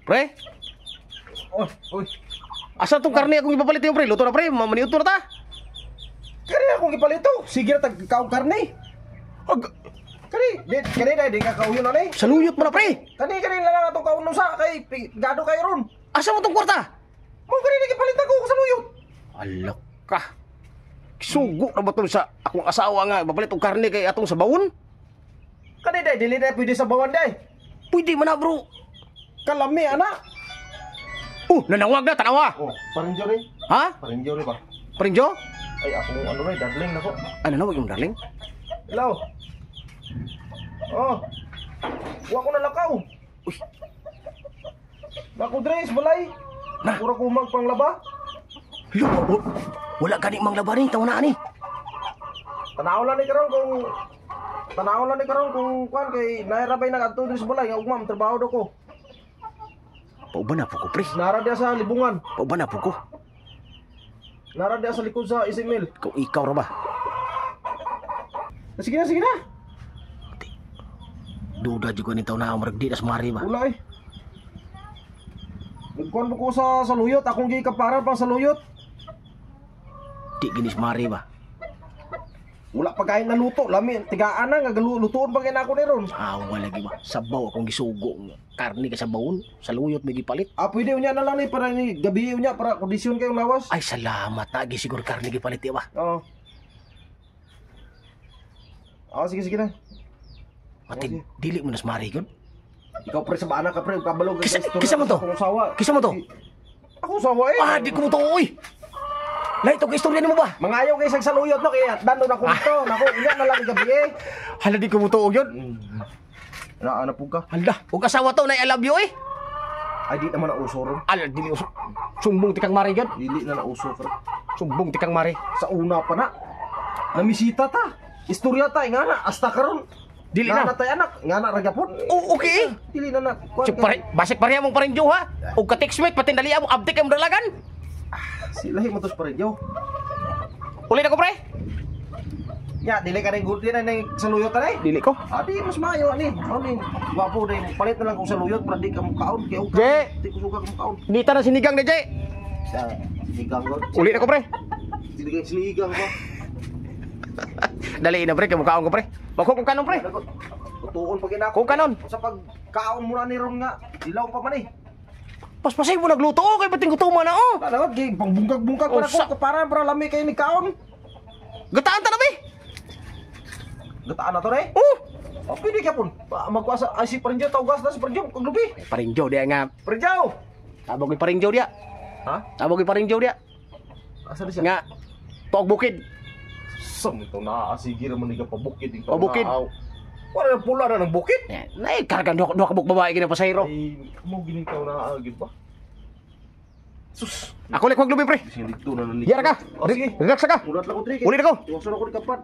Pre, Oy, oy. Asa tong karne akong ipapalit niyo, pre? Luto na, pre, maniudto na ta. Kani akong gipalito. Sige ra tag kaon karne. Ag, Kani, di kani dai di ka kauyon na ni. Saluyot mo na, pre. Kani kani lang atong kaon sa kay gado kay ron. Asa mo tong kwarta? Mo kani di gipalit ako sa luyot. Alak ka. Sugo na ba to sa akong asawa nga ipapalit og karne kay atong sabawon? Kani dai dili dai pwede sa bawan dai. Pwede man na, bro. Kalami ana. Oh, nanawag na, tanawa. Oh, parinjo rin. Ha? Parinjo rin ba? Parinjo? Ay, akong ano rin, darling na ko. Ano nawag yung darling? Hello. Oh. Wa ko nalakaw. Uy. Nako dress balay. Na. Pura ko magpanglaba. Lo, wala gani mang labarin, tawa na ani. Tanaw lang ni karon kung tanaw lang ni karon kung kuan kay naira bay nagadto diri sa balay nga ugma trabaho do ko. Pauban na po ko, pre. Nara diya sa libungan. Pauban na po ko. Nara diya sa likod sa Isimil. Ikaw, ikaw ra ba? Sige na, sige na. Duda jud ko ni taw na marag di na sumari ba. Wala eh. Nagkuan mo ko sa saluyot, akong gikaparan pang saluyot. Di gini sumari ba. Wala pa kain na luto, lami tigaan na nga lutuon pa kay nako ni ron. Awa lagi ba. Sabaw akong gisugo nga. Karne ka sabawon, saluyot may gipalit. Ah, pwede unya na lang ni para ni gabi unya para kondisyon kayong lawas. Ay, salamat na siguro karne gipalit di ba. Oo. Ah, sige sige na. Mati, dili mo na sumari yun. Ikaw pre sa bana ka pre, kabalo ka Kisa mo to? Akong sawa. Kisa mo to? Ako sawa eh. Ah, di ko mo to, oy. Lahi to istorya nimo ba? Mangayo kay isang saluyot no kay dando na ko dito. Nako, unya na lang gabi eh. Hala, di ko mo to yun. Na ana pug ka. Hala, ug asawa to na I love you eh. Ay di naman na uso ron. Ala, dili uso. Sumbong tikang mari yun. Dili na nauso pre. Sumbong tikang mari. Sa una pa na. Namisita ta. Istorya ta nga na hasta karon. Dili na. Nga na tay anak, nga na ra gyapon. Oh, okay eh. Dili na na. Kuan Sik pare, basik pareha mong parin ha. Ug ka textmate pati dali mo abdik kay mo dalagan. Silahi mo tos pa rin yo. Uli na ko, pre. Ya, dili ka rin good din na saluyot ta eh. Dili ko. Adi mas maayo ani. Mao ni gwapo din. Palit na lang kung saluyot para di ka mukaon kay Je. Di ko suka mukaon. Nita na sinigang na, Jay. Sa sinigang ko. Uli na ko, pre. Sinigang sinigang ko. Dali na, pre, kay mukaon ko, pre. Magko kong kanon, pre. Tutuon pa ginako. Kung kanon. Sa pagkaon mo na ni ron nga, dilaw pa man eh. Paspasay mo nagluto oh, kay bating gutuma na oh. Ano, gi pangbungkag-bungkag Oh, pa na ko para para lami kayo ni kaon. Gataan ta na be. Gataan na to re. Oh. Oh, pwede ka pun. Magkuasa ay si Parinjo tawgas na si Parinjo kag lubi. Paringjo dia nga. Parinjo. Tabog ni Paringjo dia. Ha? Tabog ni Paringjo dia. Asa na siya? Nga tuog bukid. Sam ito na sige ra man ni ka pabukid ito. Pabukid. Wala na pula na ng bukid. Nay kargan duha duha ka buok babae gina pasahero. Ay, mo gini ka na agid ba? Sus. Ako lek lubi, pre. Bising dito na nani. Yara ka. Oh, sige. Relax ka. Mulat lang ko tri. Uli na ko. Iwasan ako ni kapad.